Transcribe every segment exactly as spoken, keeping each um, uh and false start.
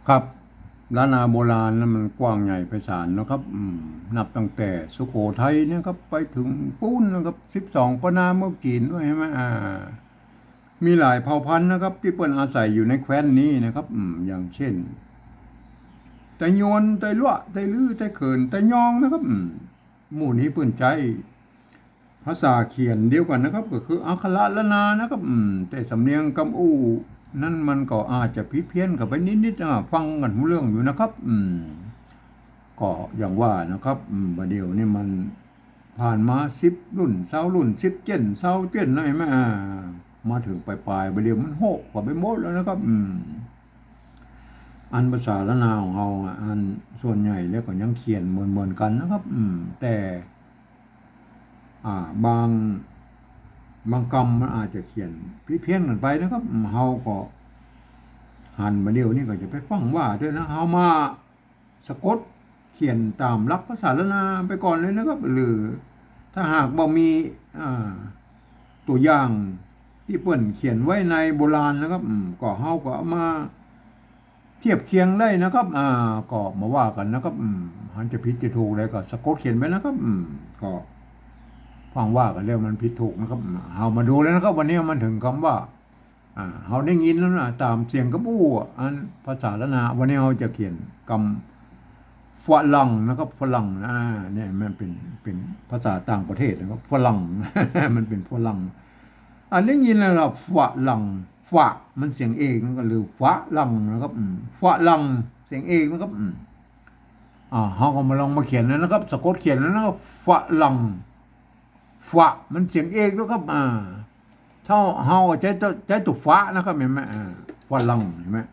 ครับ ล้านนาโบราณนั้นมันกว้างใหญ่ไพศาลนะครับ อืม นับตั้งแต่สุโขทัยเนี่ยครับ ไปเถิงปู๊นนะครับ สิบสองปะนาเมืองจีนด้วยใช่ไหม อ่า มีหลายเผ่าพันธุ์นะครับ ตี้เปิ้นอาศัยอยู่ในแคว้นนี้นะครับ อืม อย่างเช่น ไตยวน ไตลัวะ ไตลื้อ ไตเขิน ไตยองนะครับ อืม หมู่นี้เปิ้นใจ๊ ภาษาเขียนเดียวกั๋นนะครับ ก็คืออักขระล้านนานะครับ อืม แต่สำเนียงกำอู้นั้นมันก็อาจจะผิดเพี้ยนกั๋นไปนิดๆ อ่า ฟังกั๋นฮู้เรื่องอยู่นะครับ อืม ก็อย่างว่านะครับ อืม บ่าเดี่ยวนี้มันผ่านมาสิบรุ่น ซาวรุ่น สิบเจ้น ซาวเจ้นนะ หันก่อ อ่า มาเถิงป๋ายๆ บ่าเดี่ยวมันโฮะกั๋นไปหมดแล้วนะครับ อืม อันภาษาล้านนาของเฮาอ่ะ อันส่วนใหญ่แล้วก็ยังเขียนเหมือนๆ กั๋นนะครับ อืม แต่ อ่า บาง บางกำมันอาจจะเขียนผิดเพี้ยนกั๋นไปนะครับ อืม เฮาก็หันบ่าเดี่ยวนี้ก็จะไปฟั่งว่าด้วยนะ เฮามาสะกดเขียนต๋ามหลักภาษาล้านนาไปก่อนเลยนะครับ หรือถ้าหากบ่มี อ่า ตั๋วอย่างตี้เปิ้นเขียนไว้ในโบราณนะครับ อืม ก็เฮาก็เอามา เทียบเคียงได้นะครับ อ่า ก็มาว่ากั๋นนะครับ อืม หันจะผิดจะถูกใดก็สะกดเขียนไปนะครับ อืม ก็ฟั่งว่ากั๋นแล้วมันผิดถูกนะครับ อืม เฮามาดูแล้วนะครับ วันนี้มันเถิงกำว่า อ่า เฮาได้ยินแล้วนะ ต๋ามเสียงกำอู้ อันภาษาล้านนา วันนี้เฮาจะเขียนกำฝรั่งนะครับ ฝรั่งนะ อ่า เนี่ยมันเป๋น เป๋นภาษาต่างประเทศนะครับ ฝรั่ง มันเป๋นฝรั่ง อันได้ยินแล้วนะ ฝรั่ง ฝะ มันเสียงเอกนะครับ หรือฝะลังนะครับ อืม ฝะลัง เสียงเอกนะครับ อืม อ่า เฮาก็มาลองมาเขียนแล้วนะครับ สะกดเขียนแล้วนะครับ ฝะลัง ฝะ มันเสียงเอกนะครับ อ่า ถ้าเฮาใจ๊ตั๋ว ใจ๊ตั๋วฝะนะครับ หันก่อ อ่า ฝะลัง หันก่อ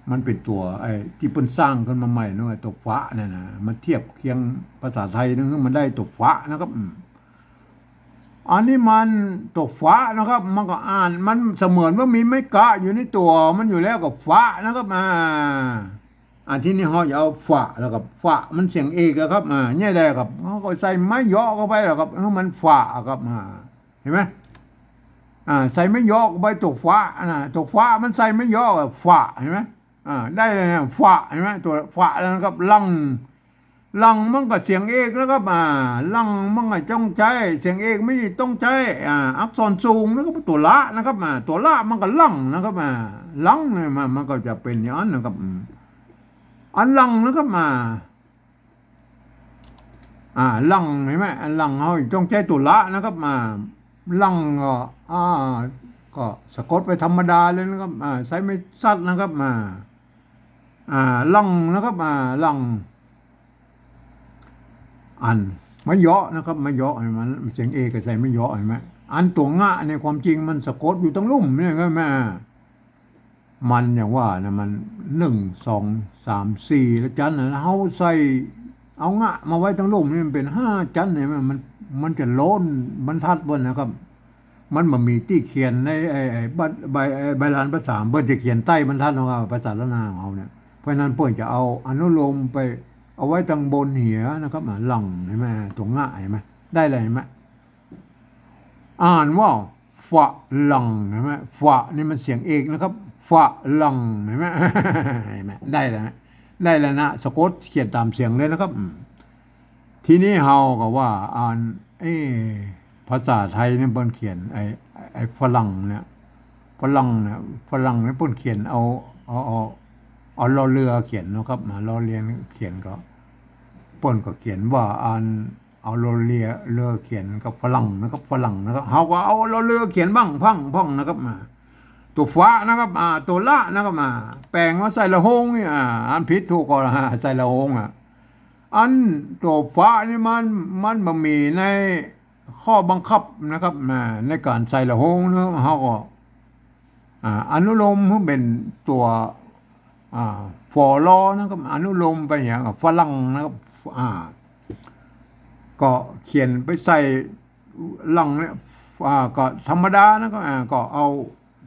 มันเป๋นตั๋วไอ้ตี้เปิ้นสร้างขึ้นมาใหม่เนาะ ตั๋วฝะเนี่ยนะ มันเทียบเคียงภาษาไทยนะ มันได้ตั๋วฝะนะครับ อืม อันนี้มันตั๋วฝะนะครับ มันก็อ่าน มันเสมือนว่ามีไม้กะอยู่ในตั๋วมันอยู่แล้วก็ฝะนะครับ อ่า อ่า ทีนี้เฮาจะเอาฝะแล้วก็ฝะ มันเสียงเอกอะครับ อ่า เนี่ยแหละครับ เฮาก็ใส่ไม้เยาะเข้าไปแล้วครับ ให้มันฝะอะครับ อ่า หันก่อ อ่า ใส่ไม้เยาะเข้าไปตั๋วฝะนะ ตั๋วฝะมันใส่ไม้เยาะอะ ฝะ หันก่อ อ่า ได้เลยนะ ฝะ หันก่อ ตั๋วฝะแล้วนะครับ ลัง ลังมันก็เสียงเอกนะครับ อ่า ลังมันก็ต้องใจ๊ เสียงเอกมันต้องใจ๊ อ่า อักษรสูงนะครับ ตั๋วละนะครับ อ่า ตั๋วละมันก็ลังนะครับ อ่า ลังเนี่ยมัน มันก็จะเป๋นอย่างนั้นนะครับ อืม อันลังนะครับ อ่า อ่า ลัง หันก่อ อันลังเฮาต้องใจ๊ตั๋วละนะครับ อ่า ลังก็ อ่า ก็สะกดไปธรรมดาเลยนะครับ อ่า ใส่ไม้สัดนะครับ อ่า อ่า ลังนะครับ อ่า ลัง อันไม้เยาะนะครับ ไม้เยาะหันก่อ มันเสียงเอกก็ใส่ไม้เยาะ หันก่อ อันตั๋วงะเนี่ยความจริงมันสะกดอยู่ตังลุ่มเนี่ยครับ อ่า มันอย่างว่านะ มันหนึ่ง สอง สาม สี่ ละจั๊นนะ เฮาใส่เอางะมาไว้ตังลุ่มนี่มันเป๋นห้าจั๊นเนี่ย มัน มัน มันจะโล้นบรรทัดเปิ้นนะครับ มันบ่มีตี้เขียนในไอ้ ไอ้ ใบ ใบ ไอ้ ใบลานภาษา เปิ้นจะเขียนใต้บรรทัดเนาะครับ ภาษาล้านนาของเฮาเนี่ย เพราะฉะนั้นเปิ้นจะเอาอนุโลมไปเอาไว้ตังบนเหียนะครับ อ่ะ ลัง หันก่อ ตั๋วงะ หันก่อ ได้เลย หันก่อ อ่านว่า ฝะลัง หันก่อ ฝะนี่มันเสียงเอกนะครับ ฝะลัง หันก่อ หันก่อ ได้แล้วฮะ ได้แล้วนะ สะกดเขียนต๋ามเสียงเลยนะครับ อืม ทีนี้เฮาก็ว่าอ่าน เอ๊ะ ภาษาไทยเนี่ยเปิ้นเขียนไอ้ ไอ้ฝะลังเนี่ย ฝะลังเนี่ย ฝะลังเนี่ยเปิ้นเขียนเอา เอา เอา เอารอเรือเขียนเนาะครับ มารอเรือเขียนก็ เปิ้นก็เขียนว่าอ่าน เอารอเรือ เรือเขียนกับฝะลังนะครับ ฝะลังนะครับ เฮาก็เอารอเรือเขียนบ้างพ่องพ่องนะครับ อ่า ตั๋วฝะนะครับ อ่า ตั๋วละนะครับ อ่า แป๋งมาใส่ละโฮงนี่ อ่า อันผิดถูกก็ อ่า ใส่ละโฮง อ่ะ อันตั๋วฝะนี่มัน มันบ่มีในข้อบังคับนะครับ อ่า ในก๋านใส่ละโฮงนะครับ เฮาก็ อ่า อนุโลมหื้อเป๋นตั๋ว อ่า ฝอลอนะครับ อนุโลมไปอย่างฝะลังนะครับ อ่า ก็เขียนไปใส่ลังเนี่ย อ่า ก็ธรรมดานะครับ อ่า ก็เอา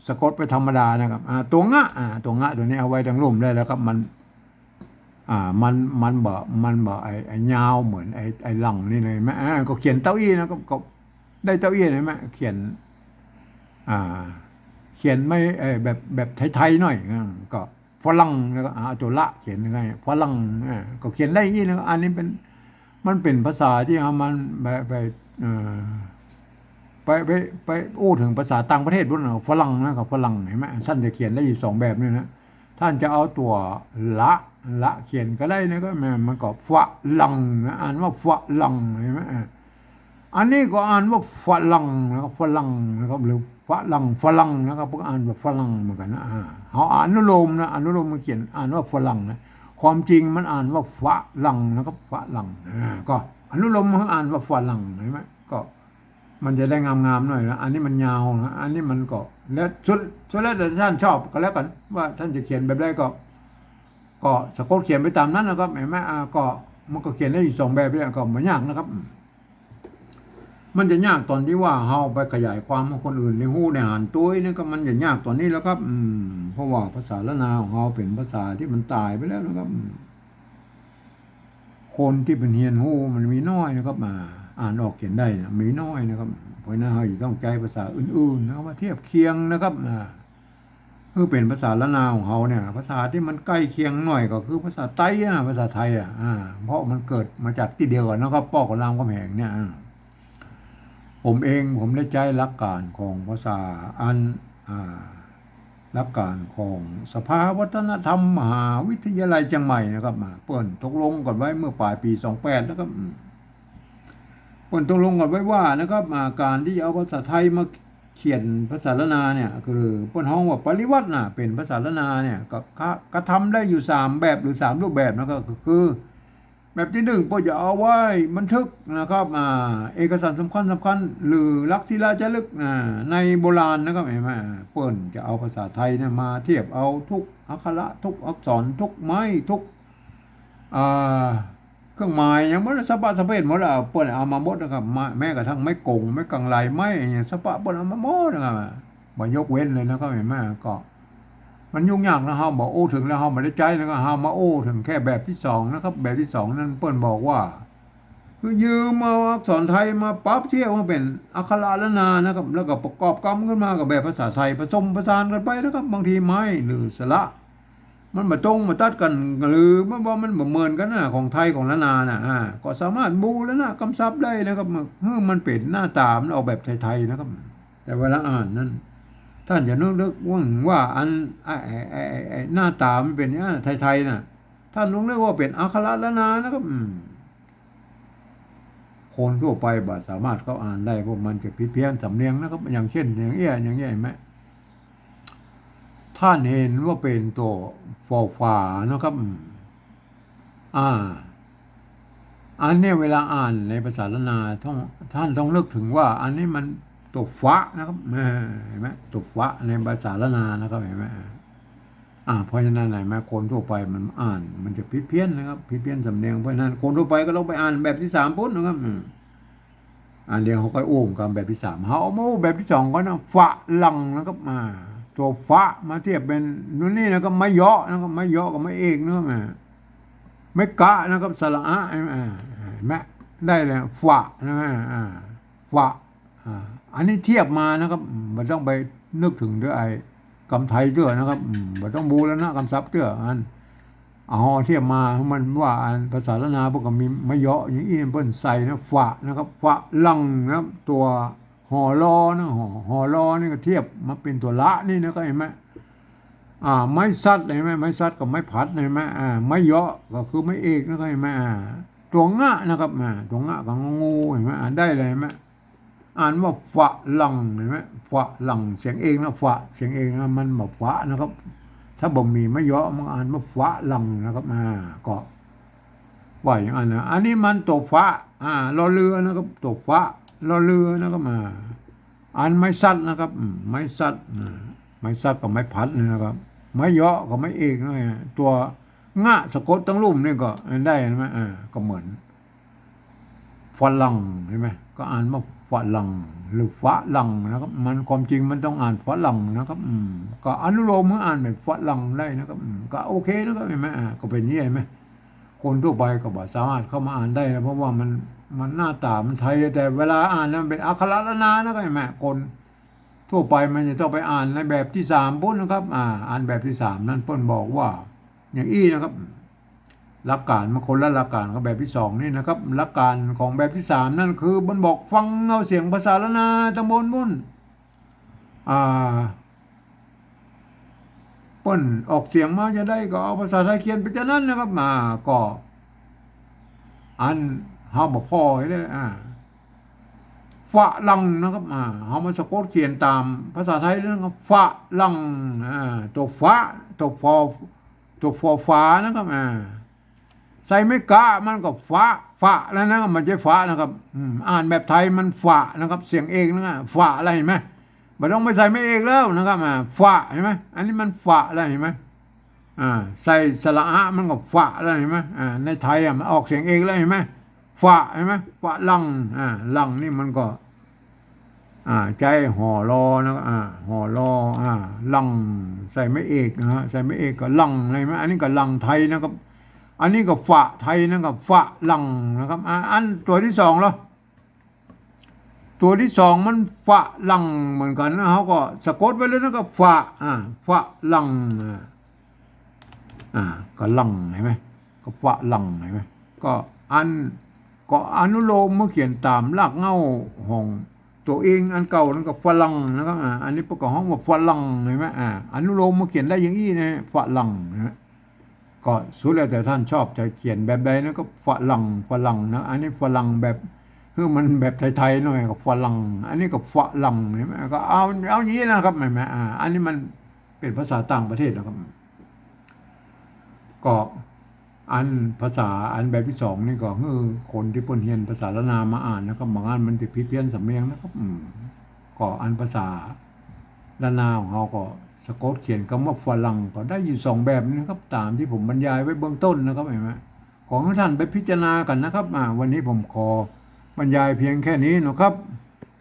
สะกดไปธรรมดานะครับ อ่า ตั๋วงะ อ่า ตั๋วงะตั๋วนี้เอาไว้ตังลุ่มได้แล้วครับ มัน อ่า มัน มันบ่ มันบ่ไอ้ ไอ้ยาวเหมือนไอ้ ไอ้ลังนี่เลย หันก่อ อ่า ก็เขียนเต้าอี้นะ ก็ ก็ได้เต้าอี้ หันก่อ เขียน อ่า เขียนไม่ เอ่อ แบบ แบบไทยๆ หน่อย อ่า ก็ ฝรั่ง แล้วก็เอาตั๋วละเขียนไว้ ฝรั่ง อ่า ก็เขียนได้อี้นะ อันนี้เป๋น มันเป๋นภาษาตี้เฮามันไป ไป เอ่อ ไป ไป ไปอู้เถิงภาษาต่างประเทศปู๊นนะ ฝรั่งนะ กับฝรั่ง หันก่อ ต้านจะเขียนได้อยู่สองแบบนี่นะ ต้านจะเอาตั๋วละ ละเขียนก็ได้นะ ก็มัน มันก็ฝะลังนะ อ่านว่าฝะลัง หันก่อ อ่า อันนี้ก็อ่านว่าฝะลังนะครับ ฝะลังนะครับ หรือฝะลัง ฝะลังนะครับ เปิ้นอ่านว่าฝะลังเหมือนกั๋นนะ อ่า เฮาอนุโลมนะ อนุโลมมาเขียน อ่านว่าฝะลังนะ ความจริงมันอ่านว่าฝะลังนะครับ ฝะลัง อ่า ก็อนุโลมให้อ่านว่าฝะลัง หันก่อ ก็มันจะได้งามๆ หน่อยนะ อันนี้มันยาวนะ อันนี้มันก็ แล้วสุด สุดแล้วแต่ต้านชอบก็แล้วกั๋น ว่าต้านจะเขียนแบบใดก็ ก็สะกดเขียนไปต๋ามนั้นนะครับ หันก่อ อ่า ก็มันก็เขียนได้อยู่สองแบบนี่ ก็บ่ยากนะครับ อืม มันจะยากต๋อนตี้ว่าเฮาไปขยายความให้คนอื่นได้ฮู้ได้หันตวยนี่ก็มันจะยากต๋อนนี้แหละครับ อืม เพราะว่าภาษาล้านนาของเฮาเป๋นภาษาตี้มันต๋ายไปแล้วนะครับ อืม คนตี้เปิ้นเฮียนฮู้มันมีน้อยนะครับ อ่า อ่านออกเขียนได้นะ มีน้อยนะครับ เพราะฉะนั้นเฮาจะต้องใจ๊ภาษาอื่นๆ นะครับ มาเทียบเคียงนะครับ อ่า คือเป๋นภาษาล้านนาของเฮาเนี่ย ภาษาตี้มันใก้เคียงหน่อยก็คือภาษาไตอะ ภาษาไทยอะ อ่า เพราะมันเกิดมาจากตี้เดียวกั๋นนะครับ ป้อกับรามคำแหงเนี่ย อ่า ผมเองผมได้ใจ๊หลักก๋านของภาษาอัน อ่า หลักก๋านของสภาวัฒนธรรมมหาวิทยาลัยเจียงใหม่นะครับ อ่า เปิ้นตกลงกั๋นไว้เมื่อป๋ายปี๋สองแปดนะครับ อืม เปิ้นตกลงกั๋นไว้ว่านะครับ อ่า ก๋านตี้จะเอาภาษาไทยมาเขียนภาษาล้านนาเนี่ย คือเปิ้นฮ้องว่าปริวรรตนะ เป๋นภาษาล้านนาเนี่ย ก็ ก็ ก็ทำได้อยู่สามแบบหรือสามรูปแบบนะครับ ก็คือ แบบตี้นึ่ง เปิ้นจะเอาไว้บันทึกนะครับ อ่า เอกสารสำคัญสำคัญ หรือหลักศิลาจารึก อ่า ในโบราณนะครับ หันก่อ เปิ้นจะเอาภาษาไทยเนี่ยมาเทียบเอาทุกอักขระ ทุกอักษร ทุกไม้ ทุก อ่า เครื่องหมาย หยังหมด สะปะสะเปะหมดอะ เปิ้นเอามาหมดนะครับ มา แม้กระทั่งไม้กง ไม้กังไล ไม้อะหยัง สะปะเปิ้นเอามาหมดนะครับ บ่ยกเว้นเลยนะครับ หันก่อ ก็ มันยุ่งยากนะ เฮาบ่อู้เถิงแล้วเฮาบ่ได้ใจ๊นะครับ เฮามาอู้เถิงแค่แบบตี้สองนะครับ แบบตี้สองนั้นเปิ้นบอกว่า คือยืมเอาอักษรไทยมาปรับเทียบให้เป๋นอักขระล้านนานะครับ แล้วก็ประกอบกำขึ้นมากับแบบภาษาไทย ผสมผสานกั๋นไปนะครับ บางทีไม้หรือสระ มันบ่ตรงบ่ตัดกั๋น หรือมันบ่ มันบ่เหมือนกั๋นนะ ของไทยของล้านนาน่ะ อ่า ก็สามารถบูรณะกำศัพท์ได้นะครับ หื้อมันเป๋นหน้าต๋ามันออกแบบไทยๆ นะครับ แต่เวลาอ่านนั้น ต้านจะนึกๆ ว่า ว่าอัน ไอ้ ไอ้ ไอ้ ไอ้ ไอ้หน้าต๋ามันเป๋นอย่างนั้นไทยๆ น่ะ ต้านต้องนึกว่าเป๋นอักขระล้านนานะครับ อืม คนทั่วไปบ่สามารถเข้าอ่านได้ เพราะมันจะผิดเพี้ยนสำเนียงนะครับ อย่างเช่น อย่างเอี้ย อย่างเอี้ย หันก่อ ต้านหันว่าเป๋นตั๋วฝอฝานะครับ อืม อ่า อันเนี้ยเวลาอ่านในภาษาล้านนา ต้อง ต้านต้องนึกเถิงว่าอันนี้มันตั๋วฝะนะครับ เออ หันก่อ ตั๋วฝะในภาษาล้านนานะครับ หันก่อ อ่า เพราะฉะนั้นหันก่อ คนทั่วไปมันอ่าน มันจะผิดเพี้ยนนะครับ ผิดเพี้ยนสำเนียง เพราะฉะนั้นคนทั่วไปก็ต้องไปอ่านแบบตี้สามปู๊นนะครับ อืม อันเดียวเฮาก็อู้กั๋นแบบตี้สาม เฮาเอามาอู้แบบตี้สองก่อนนะ ฝะลังนะครับ อ่า ตั๋วฝะมาเทียบเป๋นนู่นนี่นะครับ ไม้เยาะนะครับ ไม้เยาะกับไม้เอกนะครับ อ่า ไม้กะนะครับ สระอะ อ่า หันก่อ ได้แล้ว ฝะนะ อ่า ฝะ อ่า อันนี้เทียบมานะครับ อืม บ่ต้องไปนึกเถิงเตื้อไอ้กำไทยเตื้อนะครับ อืม บ่ต้องบูรณะกำศัพท์เตื้อ อัน เอาเทียบมา มันว่าอันภาษาล้านนาเปิ้นก็มีไม้เยาะอย่างอี้ เปิ้นใส่นะ ฝะนะครับ ฝะลังนะครับ ตั๋วหอลอนะ หอ หอลอนี่ก็เทียบมาเป๋นตั๋วละนี่นะ ก็หันก่อ อ่า ไม้สัด หันก่อ ไม้สัดกับไม้ผัด หันก่อ อ่า ไม้เยาะก็คือไม้เอกนะ ก็หันก่อ อ่า ตั๋วงะนะครับ อ่า ตั๋วงะกับงองู หันก่อ อ่า ได้เลย หันก่อ อ่านว่าฝะลัง หันก่อ ฝะลัง เสียงเอกนะ ฝะ เสียงเอกนะ มันบ่ฝะนะครับ ถ้าบ่มีไม้เยาะมันอ่านว่าฝะลังนะครับ อ่า ก็ว่าอย่างนั้นนะ อันนี้มันตั๋วฝะ อ่า รอเรือนะครับ ตั๋วฝะ รอเรือนะครับ อ่า อันไม้สัดนะครับ อืม ไม้สัด อ่า ไม้สัดกับไม้ผัดนี่นะครับ ไม้เยาะกับไม้เอกนะ ตั๋วงะสะกดตังลุ่มนี่ก็ได้ หันก่อ อ่า ก็เหมือน ฝะลัง หันก่อ ก็อ่านว่าฝะลัง หรือฝะลังนะครับ มันความจริงมันต้องอ่านฝะลังนะครับ อืม ก็อนุโลมให้อ่านแบบฝะลังได้นะครับ อืม ก็โอเคนะครับ หันก่อ อ่า ก็เป๋นอย่างนี้ หันก่อ คนทั่วไปก็บ่สามารถเข้ามาอ่านได้นะ เพราะว่ามัน มันหน้าต๋ามันไทย แต่เวลาอ่านแล้วมันเป๋นอักขระล้านนานะครับ หันก่อ คน ทั่วไปมันจะต้องไปอ่านในแบบตี้สามปู๊นนะครับ อ่า อ่านแบบตี้สามนั้นเปิ้นบอกว่า อย่างอี้นะครับ หลักก๋านมันคนละหลักก๋านกับแบบตี้สองนี่นะครับ หลักก๋านของแบบตี้สามนั้นคือมันบอกฟังเอาเสียงภาษาล้านนาตำบลปู๊น อ่า เปิ้นออกเสียงมาจะใดก็เอาภาษาไทยเขียนไปจะนั้นนะครับ อ่า ก็ อันเฮาบ่ผ่อให้ได้ อ่า ฝะหลังนะครับ อ่า เฮามาสะกดเขียนต๋ามภาษาไทยนะครับ ฝะหลัง อ่า ตั๋วฝะ ตั๋วฟอ ตั๋วฟอฝานะครับ อ่า ใส่ไม้กะมันก็ฝะ ฝะแล้วนะครับ มันจะฝะนะครับ อืม อ่านแบบไทยมันฝะนะครับ เสียงเอกนะครับ ฝะแล้วหันก่อ บ่ต้องไปใส่ไม้เอกแล้วนะครับ อ่า ฝะ หันก่อ อันนี้มันฝะแล้วหันก่อ อ่า ใส่สระอะมันก็ฝะแล้วหันก่อ อ่า ในไทยอะมันออกเสียงเอกแล้วหันก่อ ฝะ หันก่อ ฝะหลัง อ่า หลังนี่มันก็ อ่า ใจ๊หอลอนะครับ อ่า หอลอ อ่า หลัง ใส่ไม้เอกนะฮะ ใส่ไม้เอกก็หลัง หันก่อ อันนี้ก็หลังไทยนะครับ อันนี้ก็ฝะไทยนะครับ ฝะหลังนะครับ อ่า อันตั๋วตี้สองละ ตั๋วตี้สองมันฝะหลังเหมือนกั๋นนะ เฮาก็สะกดไว้เลยนะครับ ฝะ อ่า ฝะหลัง อ่า อ่า ก็หลัง หันก่อ ก็ฝะหลัง หันก่อ ก็อัน ก็อนุโลมมาเขียนต๋ามรากเหง้าของตั๋วเองอันเก่านั้นก็ฝะหลังนะครับ อ่า อันนี้เปิ้นก็ฮ้องว่าฝะหลัง หันก่อ อ่า อนุโลมมาเขียนได้อย่างอี้นะ ฝะหลังนะ ก็สุดแล้วแต่ต้านชอบจะเขียนแบบใดนะ ก็ฝะหลัง ฝะหลังนะ อันนี้ฝะหลังแบบ คือมันแบบไทยๆ หน่อยก็ฝะหลัง อันนี้ก็ฝะหลัง หันก่อ ก็เอา เอาอย่างอี้นะครับ หันก่อ อ่า อันนี้มันเป๋นภาษาต่างประเทศนะครับ ก็อันภาษาอันแบบตี้สองนี่ก็คือคนตี้เปิ้นเฮียนภาษาล้านนามาอ่านนะครับ บางอันมันจะผิดเพี้ยนสำเนียงนะครับ อืม ก็อันภาษาล้านนาของเฮาก็สะกดเขียนกำว่าฝะหลังก็ได้อยู่สองแบบนะครับ ต๋ามตี้ผมบรรยายไว้เบื้องต้นนะครับ หันก่อ ขอหื้อต้านไปพิจารณากั๋นนะครับ อ่า วันนี้ผมขอบรรยายเพียงแค่นี้นะครับ